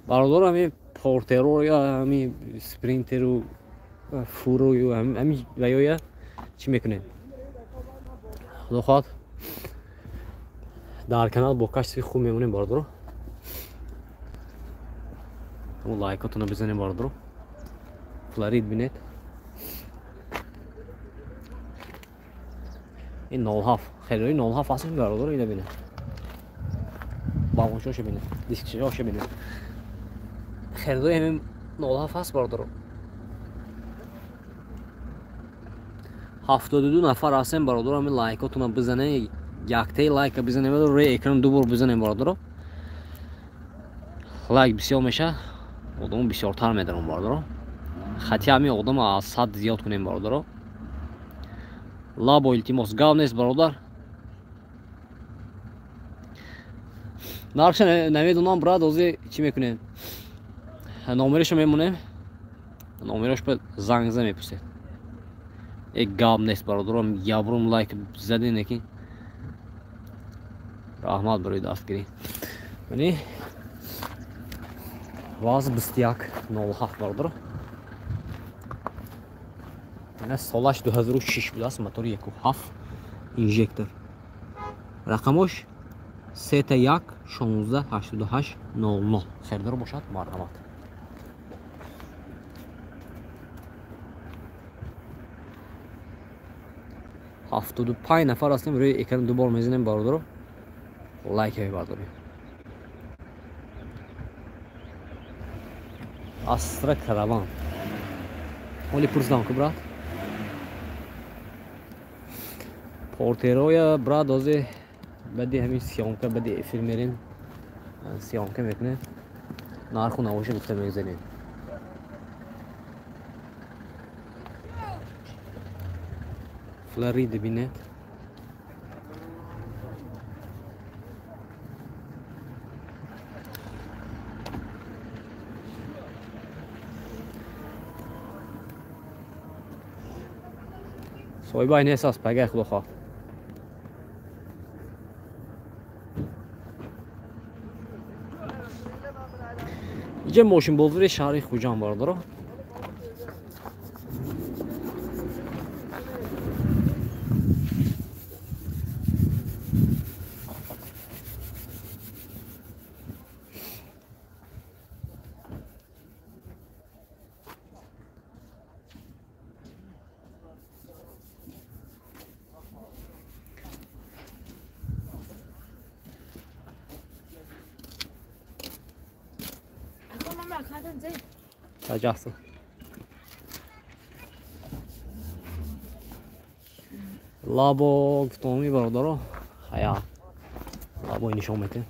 A: Бародаро, ҳами Портеро ё ҳами Спринтеру Фуро ё ҳами ваёя чӣ мекунем? Худо хоҳад дар канал бо качестви хуб мемонем бародаро. Лайкотонро бизанем бародаро. Флорид бинед. Ин 07 харидори 07 ҳастем бародаро, ина бинед. Балончоша бинед, дискчаоша бинед. Харидори ҳамин 07 ҳаст бародаро. 72 нафар ҳастем бародаро, ҳамин лайкотонро бизанед, яктаи лайка бизанем, рӯи экран ду бор бизанем бародаро. Лайк бисёр мешавад, одамо бисёртар медарам бародаро. Хати ҳамин одамо аз 100 зиёд кунем бародаро. Лабо илтимос, гап нест бародар. Нархша намедонам брат, ҳозир чӣ мекунем? Номерешо мемонем. Номерош ба занг зада мепурсед. Гап нест бародаро, ябрум лайк заден лекин. Раҳмат барои дастгирӣ. Мани ВАЗ 21 07 бародаро. Ина солаш 2006 будааст, мотори 1.7 инжектор. Рақамош 3 1 16 88 00. Харидор бошад марҳамат. 75 нафар ҳастем, рӯи экран ду бор мезанем бародаро. Лайк мебардорем. Астра караван. Оли пурсидам ку брат. Портероя брат ҳозир баъди ҳамин съёмка, баъди эфир мерем. Съёмка мекунем. Нарху навоша гуфта мегзарем. Флорида бинед. Соҳибай нест аст, пагай худо хоҳад. Инҷа мошинбозори шаҳри Хуҷанд бародаро. Таҷаҳсин. Лабо гуфтоми бародаро, ҳая лабои нишон метем.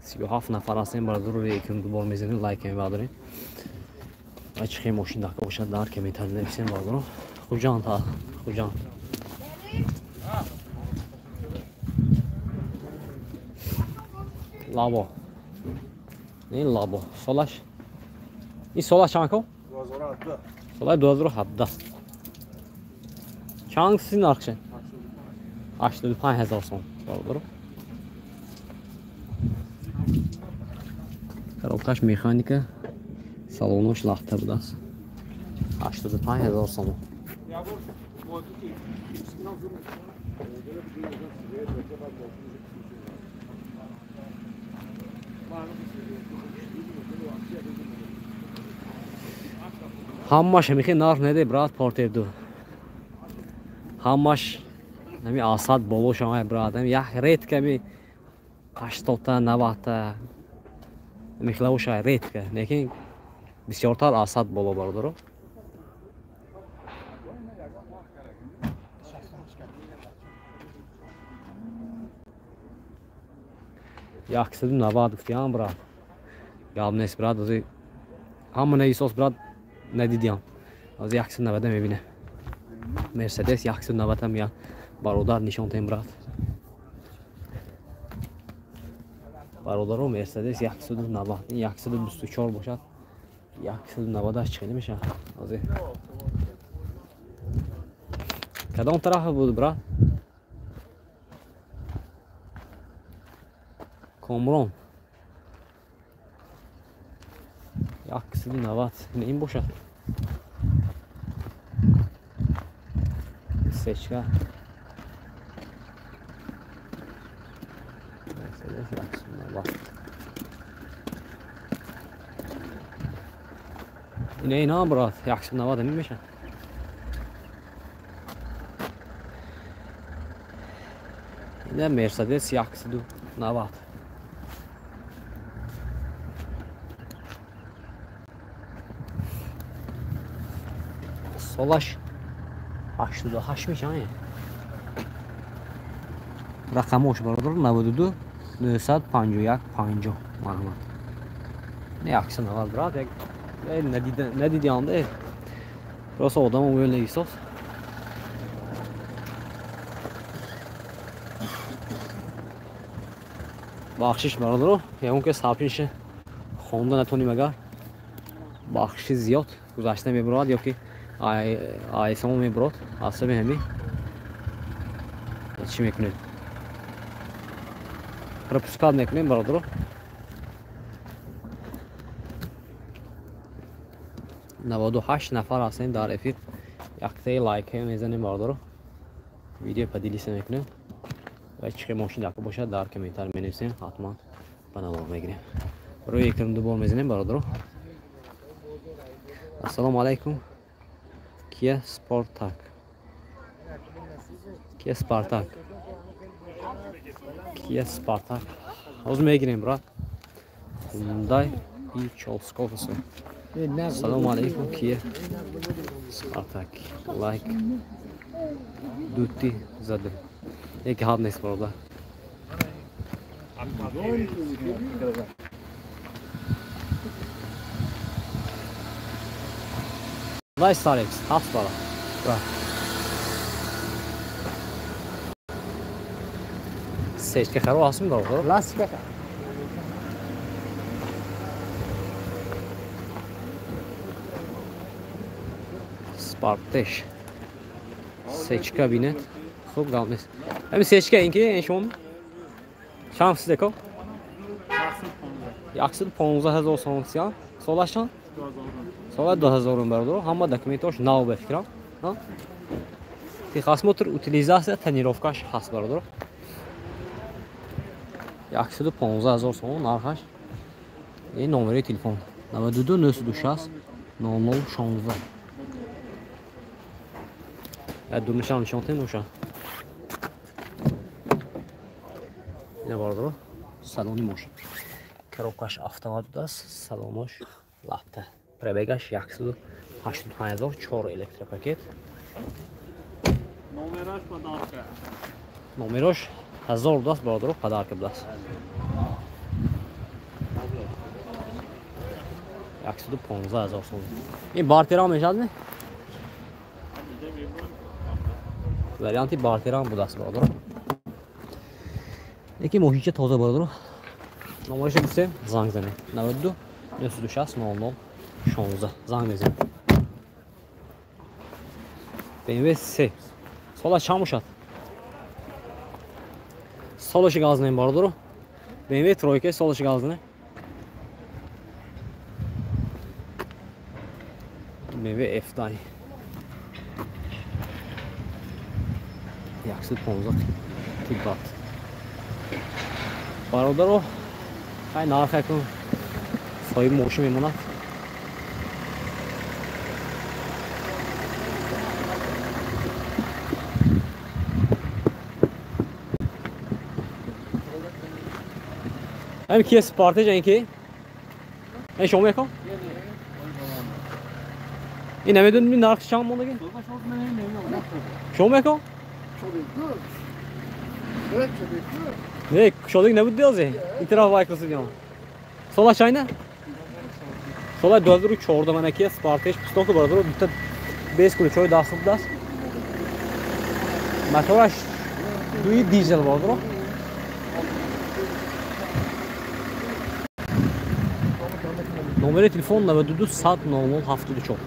A: 37 нафар ҳастем бародаро, рӯи экран ду бор мезанем, лайк мебардорем. Ва чӣ хел мошин дака бошад дар комментарий нависем бародаро. Хуҷанд ҳа, Хуҷанд. Лабо. Ин лабо. Солаш. Ин солаш чанд ко?
B: 2017.
A: Солаи 2017. Чанд си нархше? 85 ҳазор сом бародаро. Коробкаш механика, салонош лахта будааст. 85 ҳазор сом. Ҳамаш ҳамихи нарх неде брат портер ду. Ҳамаш ҳами асад боло шамай брат. Ҳами як редко ҳами 80-та 90-та михлавоша редко, лекин бисёртар асад боло бародаро. 190 гуфтиам брат. Гап нест брат, ози ҳама наисос брат надидиам. Ози 190 мебинем. Мерседес 190 ам я бародар нишон тем брат. Бародаро Мерседес 190, ин 124 бошад. 190 чӣ мешавад? Ози кадом тараф буд брат? Комрон 190 ин бошад. Сечка Мерседес 190. Ина брат 190 ин мешавад. Ина Мерседес 190. Солаш 88 мешавад. Рақамош бародар 92 951 50. Марҳамат. Не 190 брат, як надидианда. Просто одам оёл негисос. Бахшиш бародаро, ягон ки сабшиш хонда натоним агар бахшиши зиёд гузашта мебурад ё ки айсамо мебурад, асаби ҳами чӣ мекунед? Пропускат мекунем бародаро. 98 нафар ҳастем дар эфир. Яктаи лайкҳо мезанем бародаро. Видео поделиться мекунем. Ва чӣ мошин дака бошад дар комментар менависем, ҳатман ба навор мегирем. Рӯи экран ду бор мезанем бародаро. Ассалому алайкум. Kia Sportage. Kia Spartak. Kia Spartak. Ҳозир мегирем брат. Hyundai i Cholskovsi. Ассалому алайкум Kia Spartak. Лайк. Дути задем. Яке ҳад нест бародар. Дай Starex, ҳафт бара. Сечка харо ҳастм бародар?
B: Ластика.
A: Спартеш. Сечка бинед. Хуб гап нест. Ҳамин сечка ин ки ин шумо чанд сидеко? 115 ҳазор сомон сиян. Солаш чанд? Сола 2000 бародаро. Ҳама документош нав ба фикрам. Техосмотр, утилизация, тонировкаш ҳаст бародаро. 115 ҳазор сомон нархаш. Ин номери телефон 92 960 00 16. Дурнишам нишон тем боша. Ина бародаро, салони мошин. Коробкаш автомат будааст, салонош латта. Пробегаш 185 ҳазор, 4 электропакет.
C: Номераш подарка.
A: Номерош 1000 будааст бародаро, подарка будааст. 115 ҳазор сом. Ин бартерам мешавад не? Варианти бартерам будааст бародаро. Лекин мошинча тоза бародаро. Номерашро гуфтем, занг занед. 92 960 00 16 занг мезанем. BMW 3. Сола чанд бошад? Солаши газнем бародаро. BMW тройка солаши газне. BMW F-дай. 115 тибат. Бародаро, хай нарх якун соҳиби мошин мемонад. Ҳам Kia Sportage ин ки? Ин шумо мекун? Ин намедонем нарх чанд мондаги? Шумо мекун? Не, кушодик набуд диазе. Ин тараф вай кусидям. Сола чайна? Сола 2014 мана Kia Sportage пустоку бародаро дута без ключои даст будаст. Мотораш дуи дизел бародаро. Номери телефон 92 100 00 74.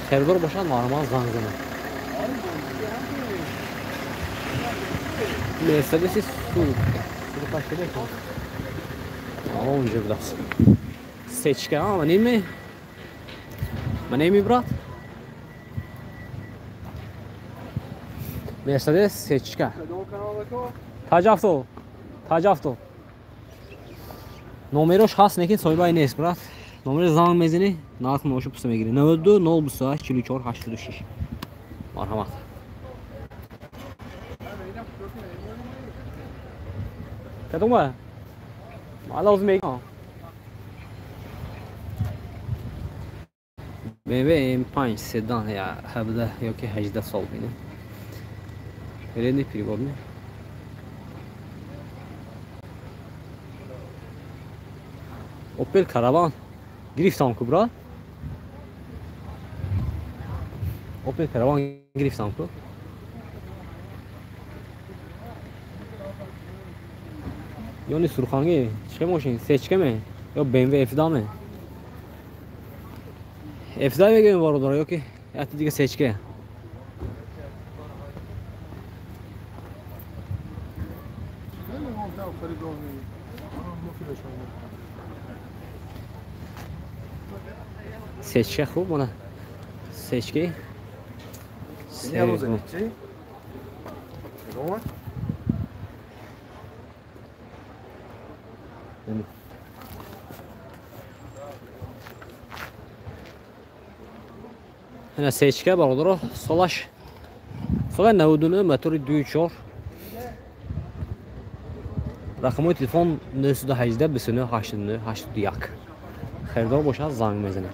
A: Харидор бошад марҳамат занг занад. Мерседеси Сур. Онҷо будааст. Сечка, манеми? Манеми брат? Мерседес сечка. Таҷавто. Таҷавто. Номерош ҳаст, лекин соҳибаи нест, брат. Номери занг мезанӣ, нарх мошу пуста мегирӣ. 92 028 44 86. Марҳамат. Кадома? Мала оз мегам. BMW M5 седан я 17 ёки 18 сол бина. Передний переводный. Opel Caravan гирифтам ку брат. Opel Caravan гирифтам ку. Ёни сурханги чӣ мошин? Сечка ме? Ё BMW F10 ме? F10 мегӯем бародаро ё ки яти дига сечка? Сечка хуб мона. Сечки. Ина сечка бародаро солаш. Сола 99 мотори 2.4. Рақамои телефон 918 29 89 81. Харидор бошад занг мезанад.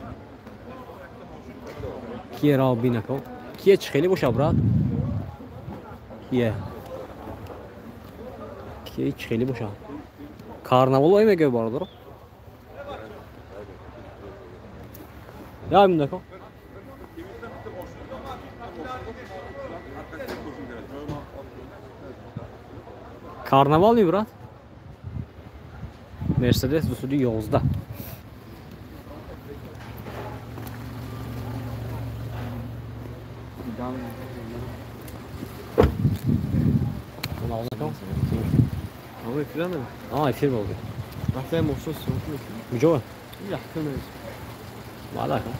A: Кие ро бинако? Кие чӣ хеле боша брат? Кие. Кие чӣ хеле боша? Карнавал ой мегӯ бародаро. Я бинако. Карнавал ми брат? Мерседес 211. Эфир болды. Куҷо? Малака.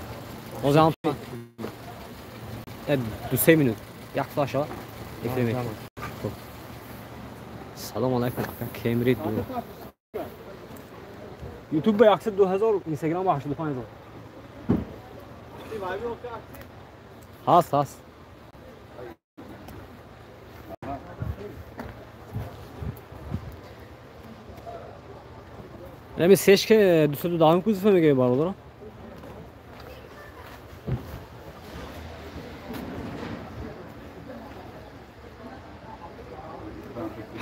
A: Озам. 2-3 минут. Як соат шава. Эфир мекунем. Салом алайкум. Кемри 2. YouTube ба 102 000, Instagram ба 85 000. Ҳаст, ҳаст. Ами сечке 210 кузов мегӯи бародаро.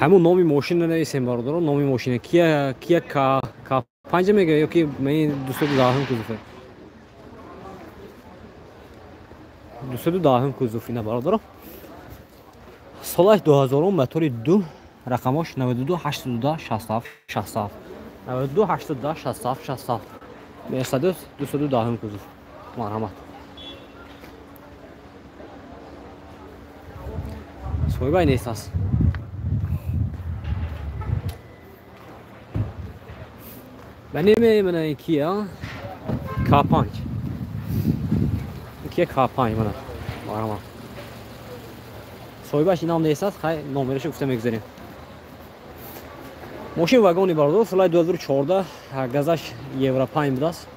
A: Ҳамун номи мошина нависем бародаро, номи мошина Kia Kia K K5 мегӯя ё ки ман 210 кузов. 210 кузов ина бародаро. Солаш 2000 мотори 2 рақамош 92 82 67 67. 92 82 67 67. Мерседес 210 кузов. Марҳамат. Соҳибай нест аст. Ба немена Kia K5. Kia K5 мана. Марама. Соҳибаш инам нест, хай номерашо гуфта мегузарем. Мошин вагони бародар, соли 2014, газаш Евро 5 будааст.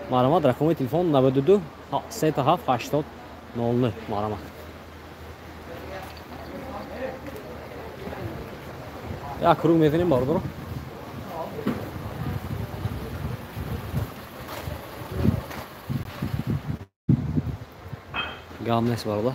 A: Марҳамат, рақами телефон 92 37 80 00. Марҳамат. Як круг мезанем бародар. Гам нест бародар.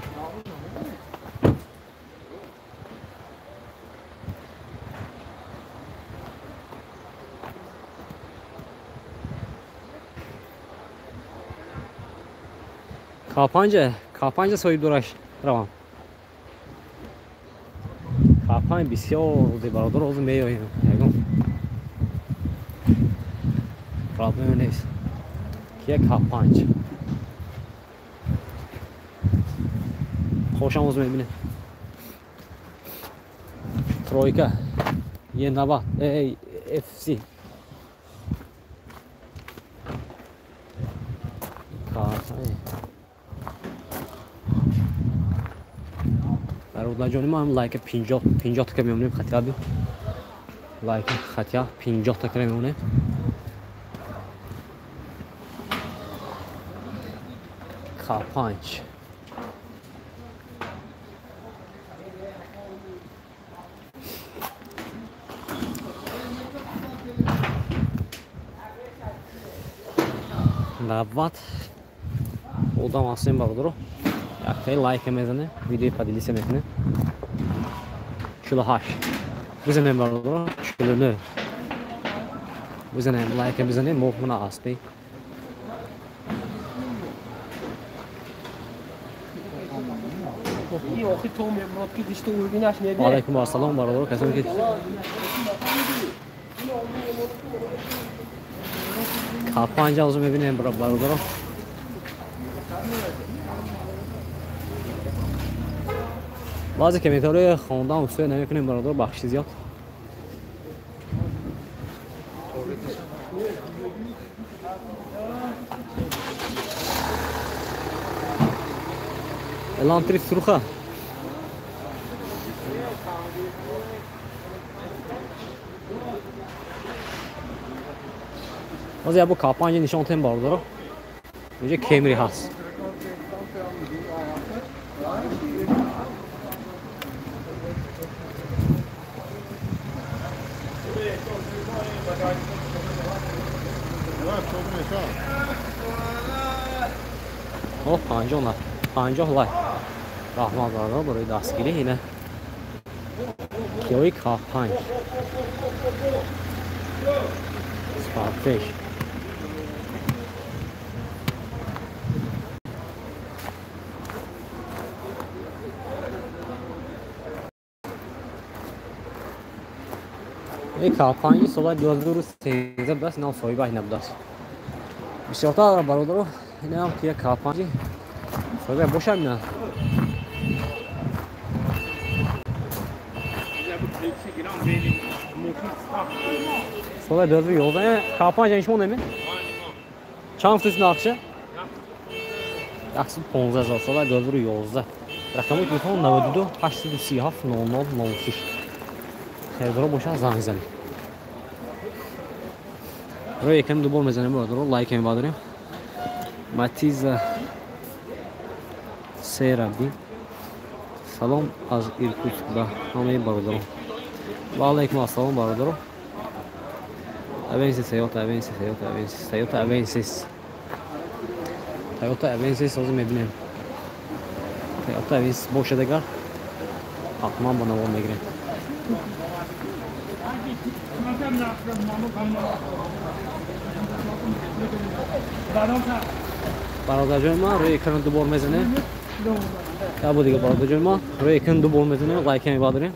A: К5 соҳиб дораш равам. К5 бисёр ди бародар, ҳозир меоем. Ягон проблема нест. Кия К5. Хошам ҳозир мебинем. Тройка Е90 FC. К5. Бародарҷони ма ҳам лайка 50 така мемонем, хатя би. Лайка хатя 50 така мемонем. К5. Навад одам ҳастем бародаро. Яктаи лайка мезанем, видеои поделиться мекунем. 48 бизанем бародаро, 49 бизанем, лайка бизанем, мо мана аспи. Алайкум ассалом бародаро, касоне ки К5 ҳозир мебинем бародаро. Баъзе комментарии хондан устоя намекунем бародар, бахши зиёд. Элантри суруха. Ҳозир ябо К5 нишон тем бародаро. Инҷа Кемри ҳаст. О, 50 лайк. Раҳмат бародар барои дастгирӣ. Ина Киои К5. Спартеш. Ин К5 соли 2013 будааст, инам соҳибаш набудааст. Бисёртар бародаро, инам Кия К5 соҳибаш бошад на. Соли 2011 К5 шумо неме? Чанд футус нархша? 115 000 соли 2011. Рақами телефон 92 837 00 06. Харидоро бошад занг занед. Рӯи экран дубор мезанем бародаро, лайк мебардорем. Матиза Сераби. Салом аз Иркутск ба ҳамаи бародарон. Ва алайкум ассалом бародаро. Avensis, Toyota Avensis, Toyota Avensis, Toyota Avensis. Toyota Avensis ҳозир мебинем. Toyota Avensis бошад агар ҳатман ба навор мегирем. Бародарҷони ман рӯи экран дубор мезанем. Ябо дига бародарҷони ман рӯи экран дубор мезанем, лайка мебардорем.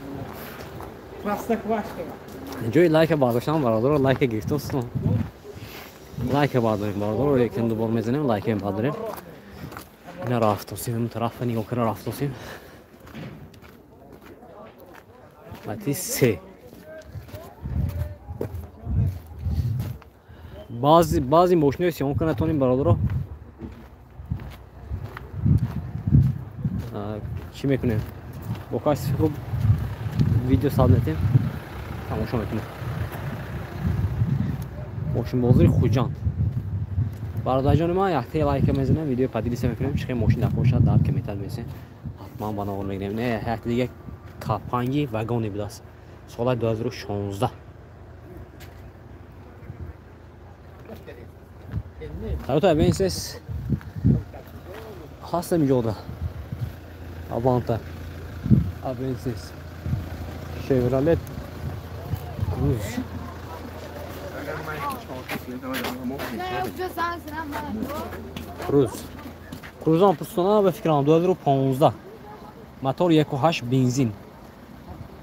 A: Ҷои лайка бардоштам бародаро, лайка гирифтостам. Лайка бардорем бародаро, рӯи экран дубор мезанем, лайка мебардорем. Ина рафтосим, ин тарафа нигоҳ кара рафтосим. Мати се. Баъзи мошинои съёмка натонем бародаро. Чӣ мекунем? Бо качестви хуб видео сабт метем, тамошо мекунем. Мошинбозори Хуҷанд. Бародарҷони ман якте лайка мезанем, видеои поделиться мекунем, чӣ хел мошин набошад дар комментар менависем. Ҳатман ба навор мегирем. Не, якте дига К5 вагоне будааст. Соли 2016. Toyota Avensis ҳастам иҷода. Avanta Avensis Chevrolet Cruze. Cruze. Cruze ам пурсона ба фикрам 2015. Мотор 1.8 бензин.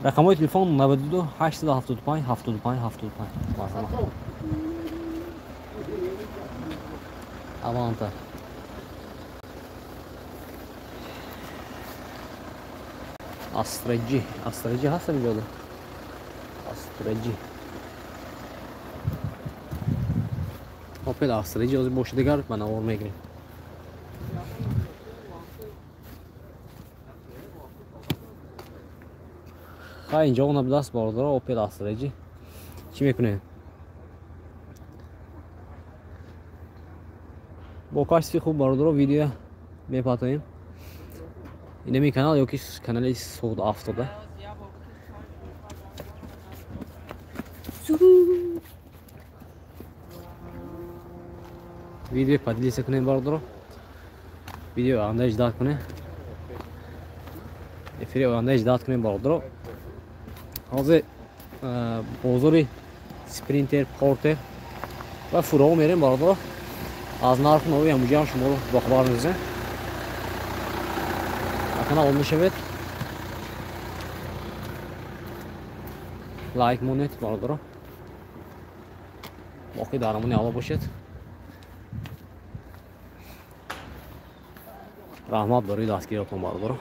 A: Рақамҳои телефон 92 875 75 75. Марҳамат. Аванта. Astra G. Astra G ҳастам иҷода. Astra G. Opel Astra G ҳозир боши дигар ба навор мегирем. Хай инҷо она будааст бародаро Opel Astra G. Чӣ мекунем? Бо качестви хуб бародаро видео мепатоем. Инами канал ёки канали Суғд Автода. Видео поделиться кунем бародаро. Видео оянда ждать кунем. Эфири оянда ждать кунем бародаро. Ҳозир бозори Спринтер, Портер ва фураҳо мерем бародаро. Аз нарху нави ҳамуҷаам шуморо бохабар мезанем. Ба канал обуна шавед, лайк монед бародаро. Боқӣ дар амони Аллоҳ бошед. Раҳмат барои дастгириятон бародаро.